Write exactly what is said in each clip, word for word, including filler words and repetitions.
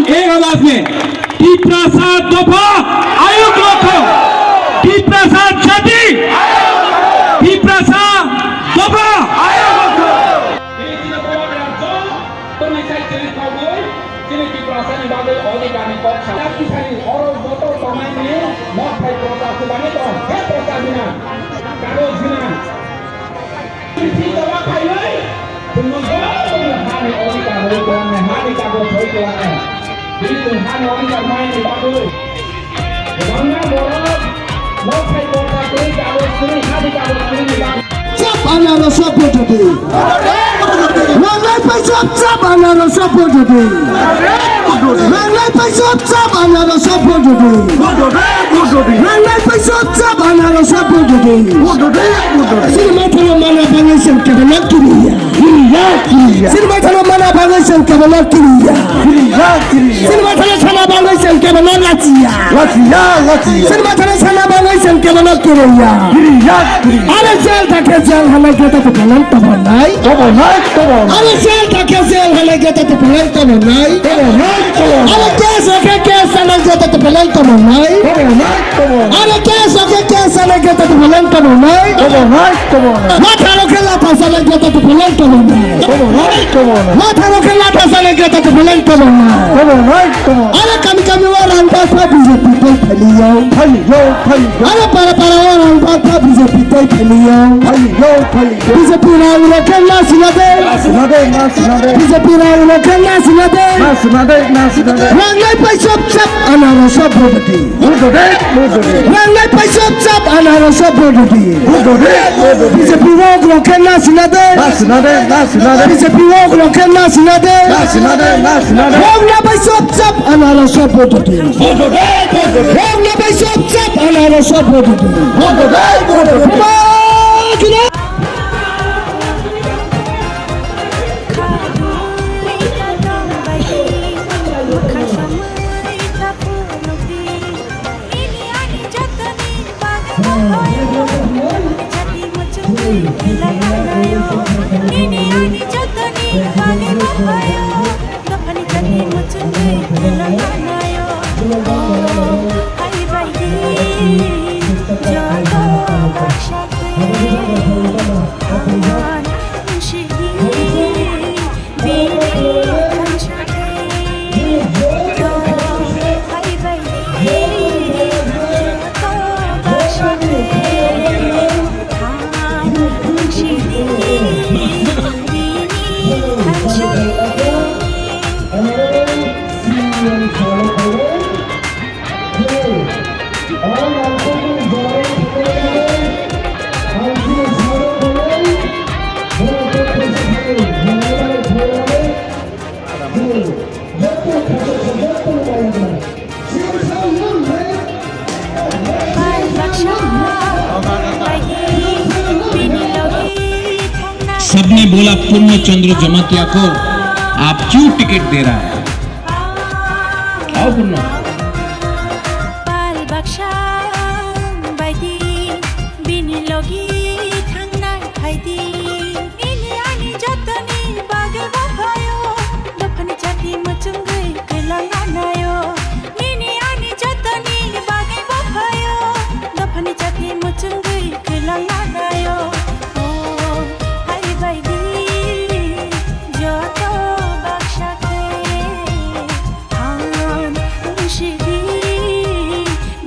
एक आवाज में, Tiprasa dopha ayok lokho, Tiprasa jati, Tiprasa dopha ayok lokho. Tini chini Bharat rajyo, tini sai chini kogwi, chini Tiprasa ni bagwi odhikar ni kok sa. Chini oro joto tongnai ni mok phai prota kwbangwi tong, he prota bina, kagoj bina. Bisi joma khainai, chwngno jotono hani odhikar rwi kwlangnai, hani kagoj soi kwlangnai. Bini chwng hani odhikar maini bagwi. Kwbangma borok nok sai borsa kwrwi kagoj kwrwi, hani kagoj kwrwini bagwi. Chap anaroswa pwtwtwi. Nangnai pai chap chap anaroswa pwtwtwi. Nangnai pai chap chap anaroswa pwtwtwi. Nangnai pai chap chap anaroswa pwtwtwi. Sini maithano mana bangwi chwng kebengno kiriya. Kiriya, kiriya. Sini maithano mana bangwi chwng kebengno kiriya. Kiriya, kiriya. Sini maithano sana bangwi chwng kebengno lachiya. Lachiya, lachiya. Sini maithano sana bangwi chwng kebengno kiriya. Kiriya, kiriya. Are jel thakhe jel halai khe ta tuphalang tobonai. Tobonai, tobonai. Are jel thakhe jel halai khe ta tuphalang tobonai. Tobonai, tobonai. Are case thakhe case halai khe ta tuphalang tobonai. Tobonai, tobonai. Are case thakhe case halai khe ta tuphalang tobonai. Tobonai, tobonai. Latharo khe latha salai khe ta tuphalang tobonai. Tobonai, tobonai. Latharo khe latha salai khe ta tuphalang tobonai. Tobonai, tobonai. Are kami kami o rang baksa B J P tei phailiyo. Phailiyo, phailiyo. Are para para o rang baksa B J P tei phailiyo. Phailiyo, phailiyo. B J P rang rok khe nasina de. Nasina de, nasina de. B J P rang rok khe nasina de. Nasina de, nasina de. Rang nai pai chap chap anaroswa pwtwtwi. Pwtwtwi, pwtwtwi. Rang nai pai chap chap anaroswa pwtwtwi. Pwtwtwi, pwtwtwi. B J P rok rok khe nasina de. Nasina de, nasina de. B J P rok rok khe nasina de. Nasina de, nasina de. Rang nai pai chap chap anaroswa pwtwtwi. Pwtwtwi, pwtwtwi. Rang nai pai chap chap anaroswa pwtwtwi. Pwtwtwi, pwtwtwi. Bye, good night. सबने बोला पूर्ण चंद्र जमातिया को आप क्यों टिकट दे रहा है? आओ पूर्ण। Pal baksa baidi bini logi thangnai phaidi. Nini ani jotoni bagwi bo phaio, dophani chati muchungwi kwlang anaio. Nini ani jotoni bagwi bo phaio, dophani chati muchungwi kwlang anaio. O hai baidi joto baksa khe phan wngsidi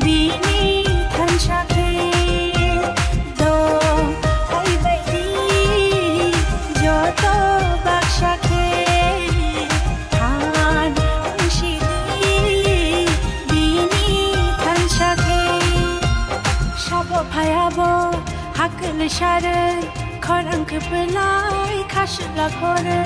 bini thansa khe. Do hai baidi joto baksa khe phan wngsidi bini thansa khe. Sabo phayabo hakli sarwi khorang kwplai khasla khorwi.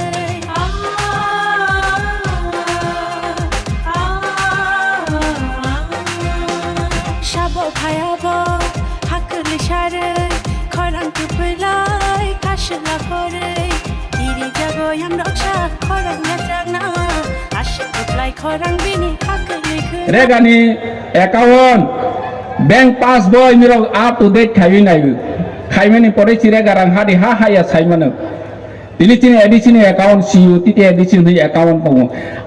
Sabo phayabo hakli sarwi khorang kwplai khasla khorwi. Kiri jago yang roksa khorang yachakna aswk kwplai khorang bini hakli khwna. Regani account, bank passbook, nirok up to date khaiwi naiwi. Khaimani pore chire garang hadi ha haya saimano. Tini chini A D C ni account, C U T T A D C ni account tongo.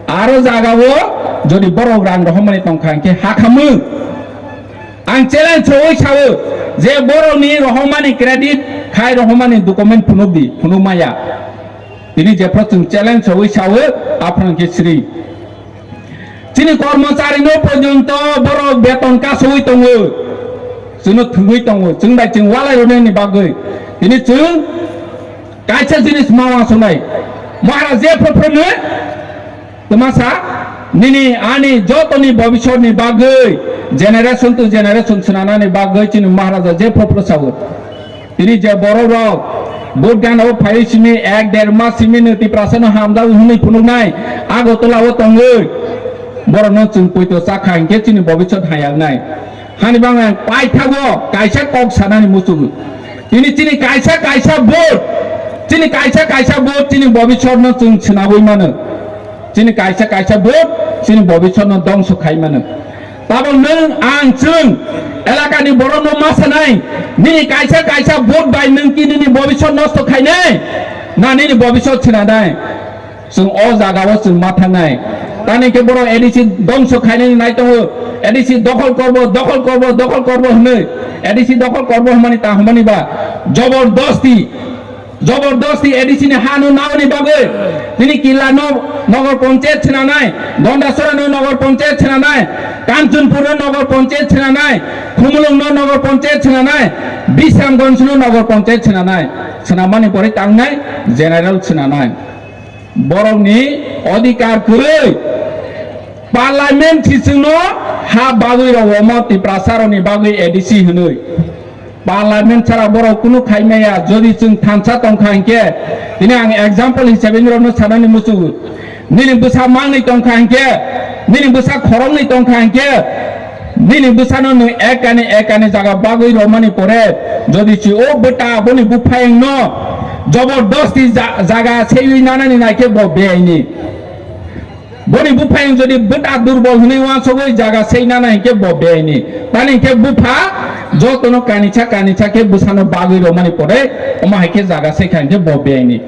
Aro jagao Jodi borok rang rohormani tongkha hinkhe ha khamung. Ang challenge rwi sao je borokni rohormani credit khai rohormani document phunukdi, phunukmaya. Tini jephru chwng challenge rwi sao, aphano hinkhe sri. Chini kormochari no porjonto borok beton kasowi tongo. Chwngno thwngwi tongo. Chwng bai chwng walai rwnani bagwi. Tini chwng kaisa jinis ma wansuknai. Maharaj je phophrwngwi twmasa nini ani jotoni bobisor ni bagwi generation to generation swnanani bagwi chini Maharaja je phophrw sao. Tini je borok rok vote gana o phai simi ek der mas simi no Tiprasa no hamjak hwnwi phunuknai Agartala o tongwi borok no chwng poito chakha hinkhe chini bobisot hayaknai. Hani bangwi ang paithago kaisa kok sanani muchungo. Tini chini kaisa kaisa vote, chini kaisa kaisa vote chini bobisot no chwng swnagwi mano. Chini kaisa kaisa vote chini bobisot no dongso khai mano. Tabok nwng ang chwng elakani borok no ma sanai, nini kaisa kaisa vote bai nwng ki nini bobisot nosto khainai, na nini bobisot swnanai? Chwng o jaga o chwng ma thangnai. Tani khe borok A D C dongso khainani nai tongo, A D C dokhol korbo, dokhol korbo, dokhol korbo hwnwi A D C dokhol korbo hwnmani ta hwnmani ba jobordosti. Jobordosti A D C ni ha no naoni bagwi tini Killa no nogor panchayat swnanai, Gondasora no nogor panchayat swnanai, Kanchanpur no nogor panchayat swnanai, Khumulwng no nogor panchayat swnanai, Bisramganj no nogor panchayat swnanai, swnamani pore tangnai general swnanai. Borokni odhikar kwrwi. Parliament sisingno ha bagwi rw omo Tiprasarokni bagwi A D C hwnwi. Parliament sara borok kunu khaimaya, jodi chwng thansa tongkha hinkhe, tini ang example hisabe norokno sanani muchungo. Nini bwsa mangni tongkha hinkhe, nini bwsa khoroknwi tongkha hinkhe, nini bwsano nwng ekani ekani jaga bagwi romani pore, jodi si o bwta boni buphayungno jobordosti ja-, jaga seiwi nanani naikhe bo beaini. Boni buphayung jodi bwta durbol hwnwi uansugwi jaga sei nana hinkhe bo beaini. Tani hinkhe bupha jotono kanisa kanisa khe bwsano bagwi romani pore, omo hai khe jaga sei kha hinkhe bo beaini.